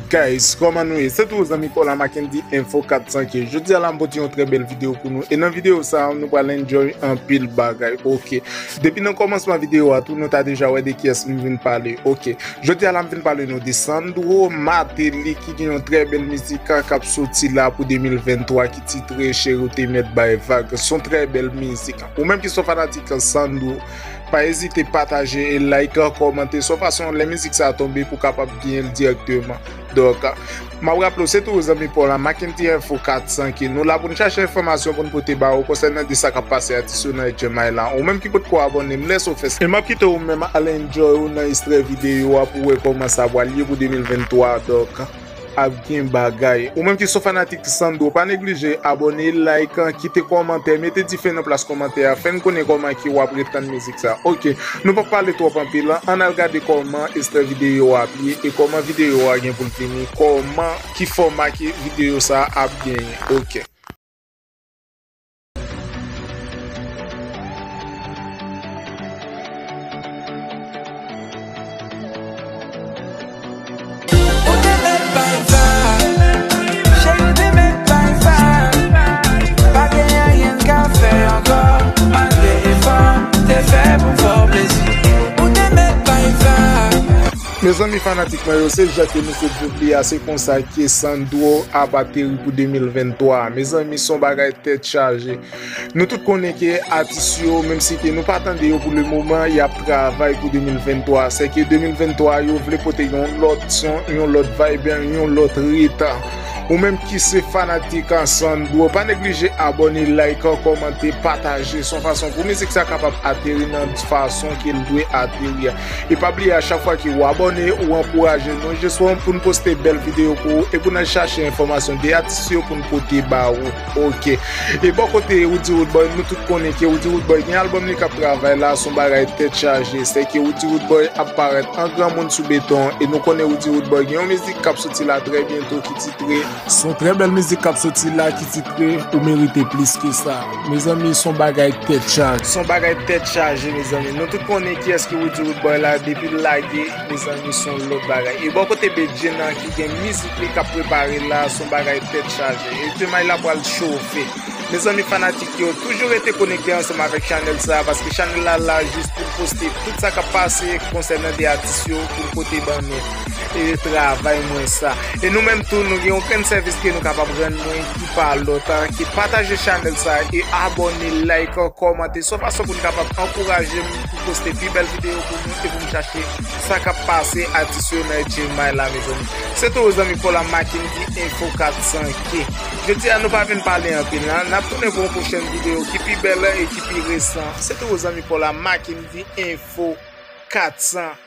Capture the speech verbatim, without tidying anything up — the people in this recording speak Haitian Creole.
Guys, kòman nou ye? Se toujou zanmi pa w la, Mackendy Info kat san K. Jodi a la, m pote yon trè bèl videyo pou nou. E nan videyo sa a, nou pral enjoy anpil bagay. Ok. Depi nan kòmansman videyo a tou, nou ta deja wè de kiyès m vin pale. Ok. Jodi a la, m vin pale nou de Sandro Martelly ki gen yon trè bèl mizik k ap soti la pou de mil venntwa ki titre Cheri w te mèt bay vag. Se yon trè bèl mizik. Ou menm ki se yon fanatik Sandro, pa ezite pataje e like, kòmante. Se yon fason lè mizik sa a tonbe pou w kapab genyen l dirèkteman. Donk, m ap raple w, se toujou zanmi pa w la, Mackendy Info kat san K. Nou la pou n chache enfòmasyon pou n pote ba ou konsènan de sa k ap pase atis yo nan H M I la. Ou menm ki potko abòne, m lese w fè sa. E m ap kite ou menm al enjoy ou nan ekstrè videyo a pou w wè kòman sa pral ye pou de mil venntwa. Donk, ap gen bagay. Ou menm ki se yon fanatik Sandro, pa neglije abòne, like, kite kòmantè, mete dife nan plas kòmantè a, fè n konnen kòman ki w ap ret tann mizik sa. Ok, nou p ap pale twòp anpil, ann al gade kòman ekstrè videyo a ap ye e kòman videyo a gen pou l fini, kòman, ki fòma ke videyo sa ap genyen. Ok. Ou te mèt bay vag, cheri, ou te mèt bay vag. Pa gen anyen n ka fè ankò, malgre efò m te fè pou m fè w plezi. Ou te mèt bay vag. Mezanmi fanatik mwen yo, se jan ke nou sot viv li a, se konsa ke Sandro ap ateri pou de mil venntwa. Mezanmi, se yon bagay tèt chaje. Nou tout konnen ke atis yo, menm si ke nou pa tande yo pou le moman, y ap travay pou de mil venntwa. Se ke de mil venntwa, yo vle pote yon lòt son, yon lòt vibe, yon lòt rit. Ou menm ki se fanatik Sandro, pa neglije abòne, like, kòmante, pataje. Se yon fason pou mizik sa kapab ateri nan fason ke l dwe ateri a. E pa bliye, a chak fwa ke w abòne, ou ankouraje nou jis pou n poste bèl videyo pou ou e pou n al chache enfòmasyon de atis yo pou n pote ba ou. Ok. E bò kote Roody Roodboy, nou tout konnen ke Roody Roodboy gen albòm li k ap travay la, se yon bagay tèt chaje. Se ke Roody Roodboy ap parèt an granmoun sou beton e nou konnen Roody Roodboy gen yon mizik k ap soti la trè byento ki titre, se yon trè bèl mizik k ap soti la ki titre Ou merite plis ke sa. Mezanmi, se yon bagay tèt chaje. Se yon bagay tèt chaje, mezanmi. Nou tout konnen kiyès ki Roody Roodboy la, depi l lage, mezanmi, se yon lòt bagay. E bò kote Bedjine ki gen mizik li k ap prepare la, se yon bagay tèt chaje. H M I la pral chofe. Mezanmi fanatik yo, toujou rete konekte ansanm avèk chanèl sa, paske chanèl la la jis pou l poste tout sa k ap pase konsènan de atis yo, pou l pote ban nou. E travay mwen sa. E nou menm tou, nou gen yon grenn sèvis ke nou kapab rann mwen ki pa lòt, ki pataje chanèl sa e abòne, like, kòmante. Se yon fason pou n kapab ankouraje m pou poste pi bèl videyo pou nou e pou m chache sa k ap pase atis yo nan H M I la, mezanmi. Se toujou zanmi pa w la, Mackendy Info kat san K. Jodi a, nou pa vin pale anpil, non. N ap tounen pou yon pwochèn videyo ki pi bèl e ki pi resan. Se toujou zanmi pa w la, Mackendy Info kat san K.